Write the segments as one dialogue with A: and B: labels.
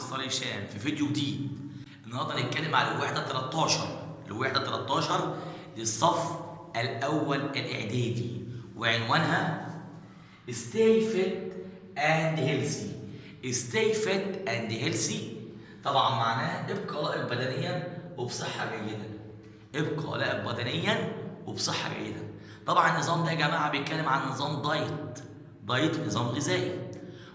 A: مستر هشام في فيديو جديد. النهارده هنتكلم على الوحدة 13، الوحدة 13 للصف الاول الاعدادي، وعنوانها Stay fit and healthy. Stay fit and healthy طبعا معناها ابقى لائق بدنيا وبصحه جيدة. ابقى لائق بدنيا وبصحه جيدة. طبعا النظام ده يا جماعة بيتكلم عن نظام diet، diet نظام غذائي،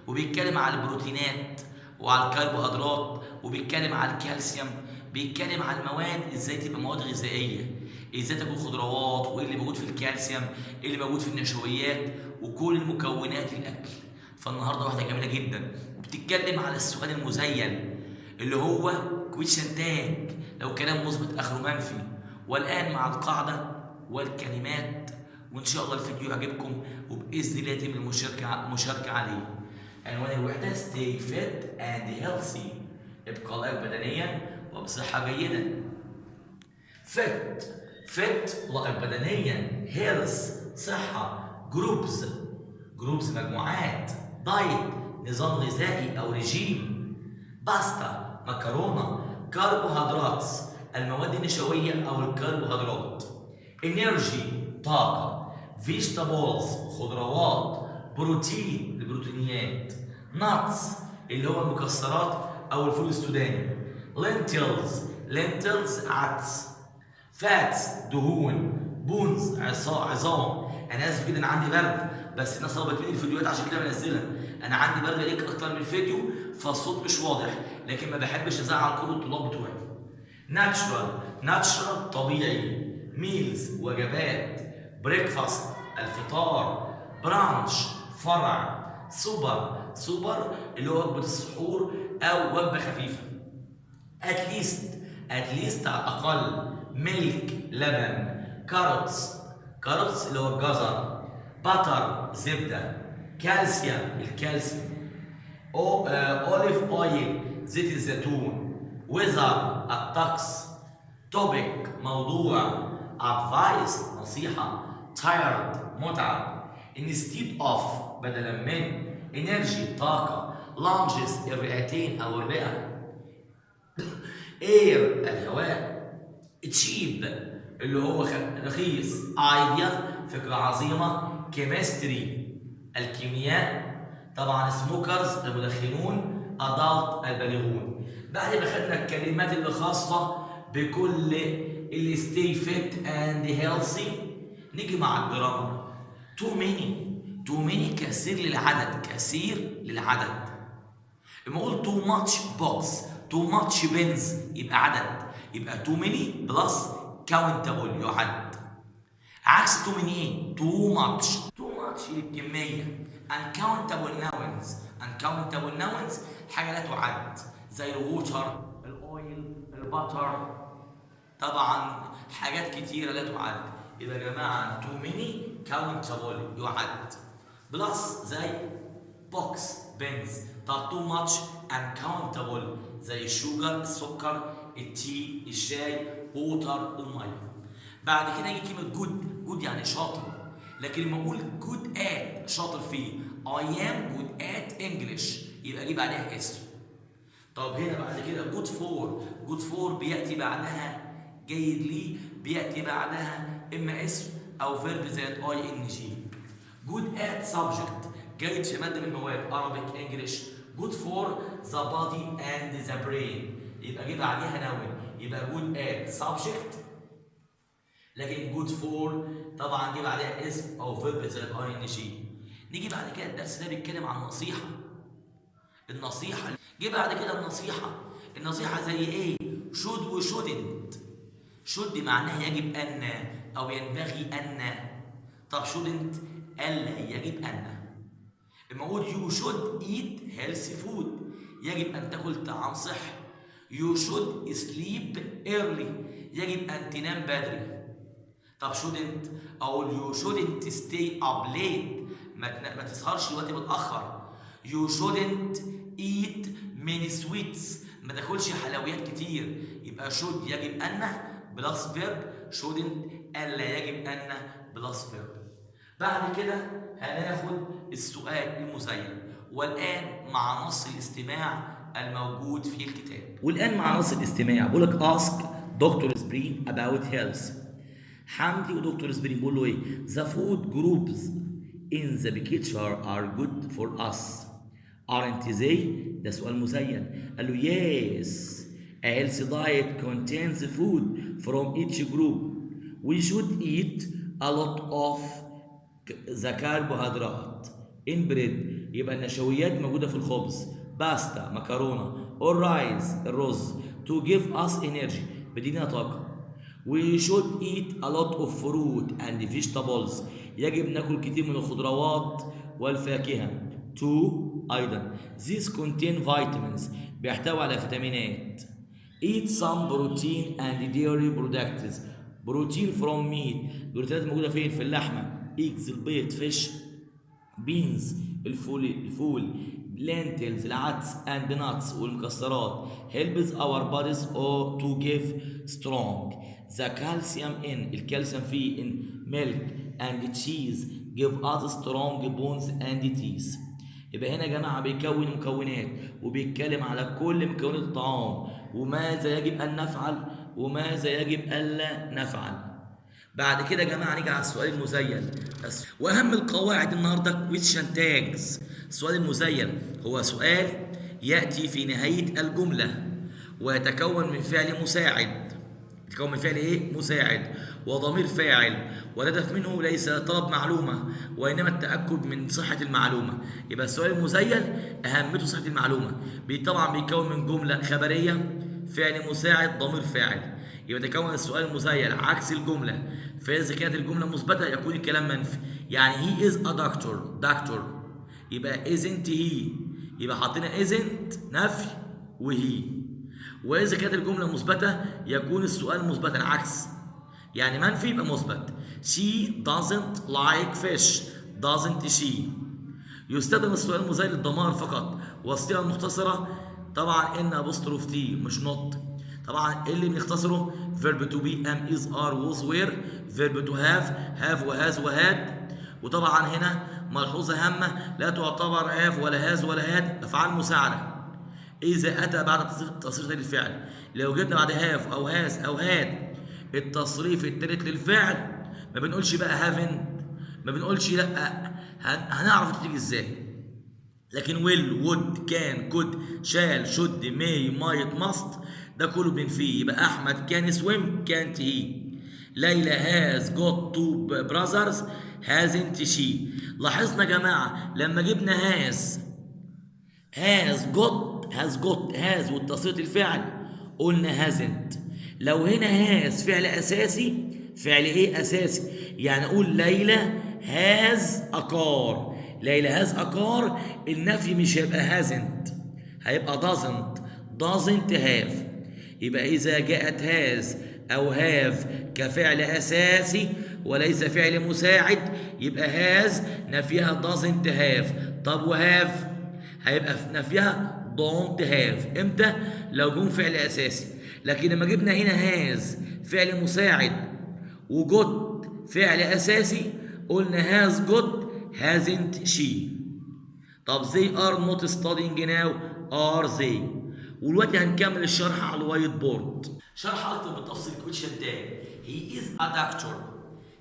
A: وبيتكلم على البروتينات وعلى الكربوهيدرات، وبيتكلم على الكالسيوم، بيتكلم على المواد ازاي تبقى مواد غذائية، ازاي تاكل خضروات، وايه اللي موجود في الكالسيوم، ايه اللي موجود في النشويات، وكل مكونات الاكل. فالنهارده واحدة جميلة جدا، وبتتكلم على السؤال المزين اللي هو question tag، لو كلام مثبت اخره منفي. والان مع القاعدة والكلمات، وان شاء الله الفيديو يعجبكم وباذن الله يتم المشاركة عليه. عنوان الوحدة Stay fit and healthy، ابقى لائق بدنيا وبصحة جيدة. fit، fit لائق بدنيا، health صحة، groups، groups مجموعات، diet نظام غذائي أو رجيم، باستا مكرونة، كربوهيدرات المواد النشوية أو الكربوهيدرات، energy طاقة، vegetables خضروات، بروتين البروتينيات، nuts اللي هو المكسرات او الفول السوداني، lentils، lentils عدس، fats دهون، bones عظام. انا اسف جدا عندي برد، بس الناس طلبت مني الفيديوهات عشان كده بنزلها. انا عندي برد ليك اكتر من فيديو فالصوت مش واضح، لكن ما بحبش ازعل كل الطلاب بتوعي. natural، natural طبيعي، meals وجبات، breakfast الفطار، branch فرع، supper، supper اللي هو وجبة السحور أو وجبة خفيفة. at least، at least على الأقل، milk لبن، carrots، carrots اللي هو الجزر، butter زبدة، calcium الكالسيوم، olive oil زيت الزيتون، weather الطقس، topic موضوع، advice نصيحة، tired متعب، instead of بدلا من، energy طاقة، lungs الرئتين أو الرئة، air الهواء، cheap اللي هو رخيص، idea فكرة عظيمة، chemistry الكيمياء، طبعا smokers المدخنون، adult البالغون. بعد ما خدنا الكلمات اللي خاصة بكل اللي stay fit and healthy، نيجي مع ال grammar. too many، too many كثير للعدد، كثير للعدد. لما اقول too much books، too much pens يبقى عدد، يبقى too many plus countable يعد. عكس too many ايه؟ too much، too much للكمية. uncountable nouns، uncountable nouns حاجة لا تعد، زي ال water، ال oil، ال butter، طبعا حاجات كتيرة لا تعد. يبقى يا جماعة too many countable يعد، plus زي books pens. طب too much uncountable زي ال sugar السكر، ال tea الشاي، water المية. بعد كده يجي كلمة good، good يعني شاطر، لكن لما اقول good at شاطر فيه، I am good at English يبقى اجيب عليها اسم. طب هنا بعد كده good for، good for بياتي بعدها جيد ليه، بياتي بعدها اما اسم او verb زائد ing. good at subject جيد في مادة من المواد، Arabic English. good for the body and the brain يبقى جيب عليها noun، يبقى good at subject، لكن good for طبعا جيب عليها اسم او verb زائد ing. نيجي بعد كده الدرس ده بيتكلم عن النصيحة، النصيحة. جه بعد كده النصيحة، النصيحة زي ايه؟ should و shouldn't. should معناها يجب ان او ينبغي ان، طب shouldn't الا يجب ان. لما اقول you should eat healthy food يجب ان تاكل طعام صحي. you should sleep early يجب ان تنام بدري. طب shouldn't اقول you shouldn't stay up late ما تسهرش الوقت متاخر. you shouldn't eat many sweets ما تاكلش حلويات كتير. يبقى should يجب ان plus verb، shouldn't الا يجب ان plus verb. بعد كده هناخد السؤال المزين. والان مع نص الاستماع الموجود في الكتاب. والآن مع نص الاستماع بقول لك ask دكتور سبرين about health. حمدي ودكتور سبرين بيقول له ايه؟ The food groups in the picture are good for us aren't they؟ ده سؤال مزين. قال له yes, a healthy diet contains food from each group. We should eat a lot of the carbohydrate in bread. يبقى النشويات موجودة في الخبز، باستا، مكرونة، or rice الرز، to give us energy بيدينا طاقة. We should eat a lot of fruit and vegetables. يجب ناكل كتير من الخضروات والفاكهة. To أيضا these contain vitamins بيحتوي على فيتامينات. Eat some protein and dairy products. Protein from meat، بروتينات موجودة فين؟ في اللحمة، eggs البيض، fish، beans الفول، lentils العدس، and nuts والمكسرات. helps our bodies to give strong. The calcium in الكالسيوم فيه in milk and cheese give us strong bones and teeth. يبقى هنا يا جماعة بيكون مكونات وبيتكلم على كل مكونات الطعام وماذا يجب أن نفعل وماذا يجب ألا نفعل. بعد كده يا جماعة نيجي على السؤال المزيل. وأهم القواعد النهارده question tags. السؤال المزيل هو سؤال يأتي في نهاية الجملة ويتكون من فعل مساعد. يتكون من فعل إيه؟ مساعد وضمير فاعل، والهدف منه ليس طلب معلومة وإنما التأكد من صحة المعلومة. يبقى السؤال المزيل أهميته صحة المعلومة. طبعا بيتكون من جملة خبرية، فعل مساعد، ضمير فاعل. يبقى تكون السؤال المزيل عكس الجملة، فإذا كانت الجملة مثبتة يكون الكلام منفي. يعني he is a doctor، doctor يبقى isn't he، يبقى حطينا isn't نفي وهي. وإذا كانت الجملة مثبتة يكون السؤال مثبتا عكس، يعني منفي يبقى مثبت. She doesn't like fish، doesn't she. يستخدم السؤال المزيل للضمائر فقط، والصيغة المختصرة طبعا n apostrophe t مش not. طبعا اللي بنختصره verb to be am is are was were، verb to have have و has و had. وطبعا هنا ملحوظة هامة، لا تعتبر have ولا has ولا had أفعال مساعدة إذا أتى بعد تصريف للفعل. لو جبنا بعد have أو has أو had التصريف الثالث للفعل ما بنقولش بقى haven't، ما بنقولش لأ، هنعرف تيجي إزاي. لكن will would can could shall should may might must ده كله بنفيه. يبقى أحمد كان swim can't he، ليلى has got two brothers hasn't she. لاحظنا يا جماعة لما جبنا has، has got، has got، has والتصريف الفعل قلنا hasn't. لو هنا has فعل أساسي، فعل إيه أساسي؟ يعني أقول ليلى has a car، ليلى has a car، النفي مش هيبقى hasn't، هيبقى doesn't، doesn't have. يبقى إذا جاءت has أو have كفعل أساسي وليس فعل مساعد يبقى has نفيها doesn't have. طب و have هيبقى نفيها don't have. إمتى؟ لو جم فعل أساسي. لكن لما جبنا هنا has فعل مساعد و got فعل أساسي قلنا has got hasn't she. طب they are not studying now are they. ودلوقتي هنكمل الشرح على ال white board. شرح اكتر بالتفصيل question tag. he is a doctor،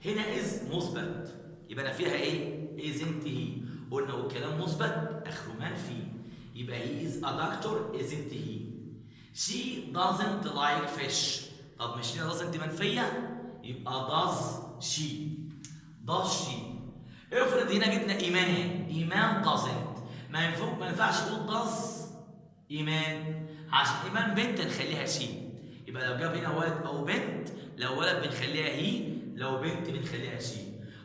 A: هنا is مثبت يبقى انا فيها ايه؟ isn't he. قلنا والكلام مثبت اخره منفي، يبقى he is a doctor isn't he. she doesn't like fish، طب مش هنا doesn't منفية؟ يبقى does she، does she. افرض هنا جبنا ايمان، ايمان doesn't، ما ينفعش نقول does ايمان عشان ايمان بنت نخليها she. يبقى لو جاب هنا ولد او بنت، لو ولد بنخليها he، لو بنت بنخليها she.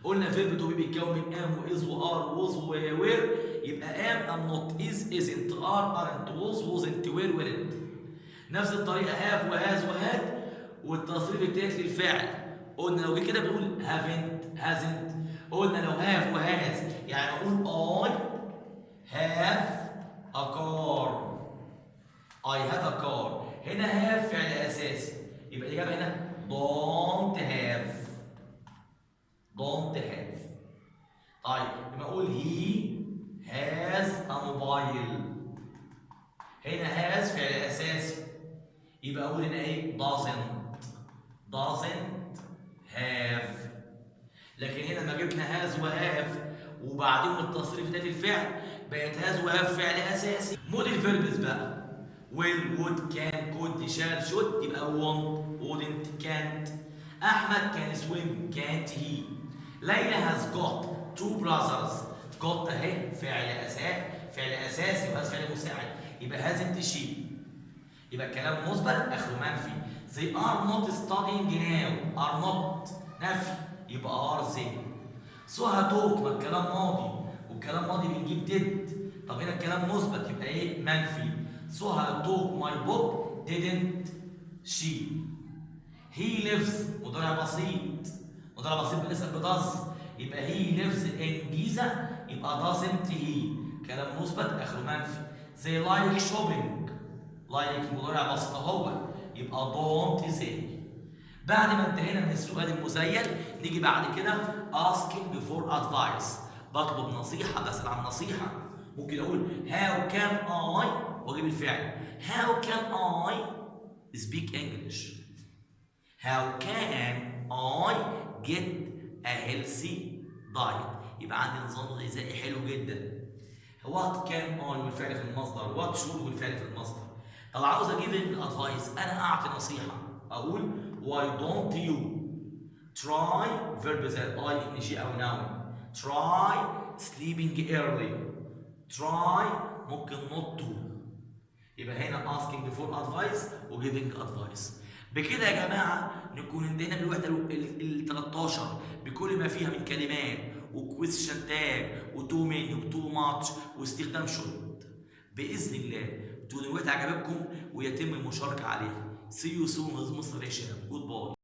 A: قلنا verb to be بيتكون من am و is و are was و were، يبقى am am not is isn't are aren't was wasn't were weren't. نفس الطريقه have و has و had والتصريف الثالث للفاعل. قلنا لو جه كده بنقول haven't hasn't. قلنا لو have و has يعني اقول I have a car، I have a car. هنا have فعل اساسي، يبقى الاجابه هنا don't have، don't have. طيب لما اقول he has a mobile، هنا has فعل اساسي، يبقى اقول هنا ايه؟ doesn't have. لكن هنا لما جبنا has و have وبعدين التصريف التالت الفعل، بقت has و have فعل اساسي. modal verbs بقى will would can could shall should، يبقى won't wouldn't can't. احمد can swim can't he. ليلى has got two brothers، got اهي فعل اساسي، فعل اساسي و has فعل مساعد، يبقى hasn't she. يبقى الكلام مثبت اخره منفي. They are not studying now، are not نفي، يبقى are they. سهى talk، ما الكلام ماضي والكلام ماضي بنجيب did، طب هنا الكلام مثبت يبقى ايه؟ منفي. سهى took my book didn't she. He lives مضارع بسيط، مضارع بسيط بنسأل ب does، يبقى he lives in جيزة، يبقى doesn't he. كلام مثبت اخره منفي. They like shopping، like مضارع بسيط اهو، يبقى don't they. بعد ما انتهينا من السؤال المذيل نيجي بعد كده asking for advice، بطلب نصيحة، بسأل عن نصيحة. ممكن اقول how can I واجيب الفعل، how can I speak English، how can I get a healthy diet، يبقى عندي نظام غذائي حلو جدا. what can I والفعل في المصدر، what should والفعل في المصدر. طب عاوز اجيب advice، انا اعطي نصيحة، اقول why don't you try verb زائد ing او noun، try sleeping early، try ممكن not to. يبقى هنا asking for advice و giving advice. بكده يا جماعة نكون انتهينا من الوحدة ال 13 بكل ما فيها من كلمات و question tag و too many و too much واستخدام should. باذن الله تكون الوحدة عجبتكم ويتم المشاركة عليها. See you soon with مستر هشام. Goodbye.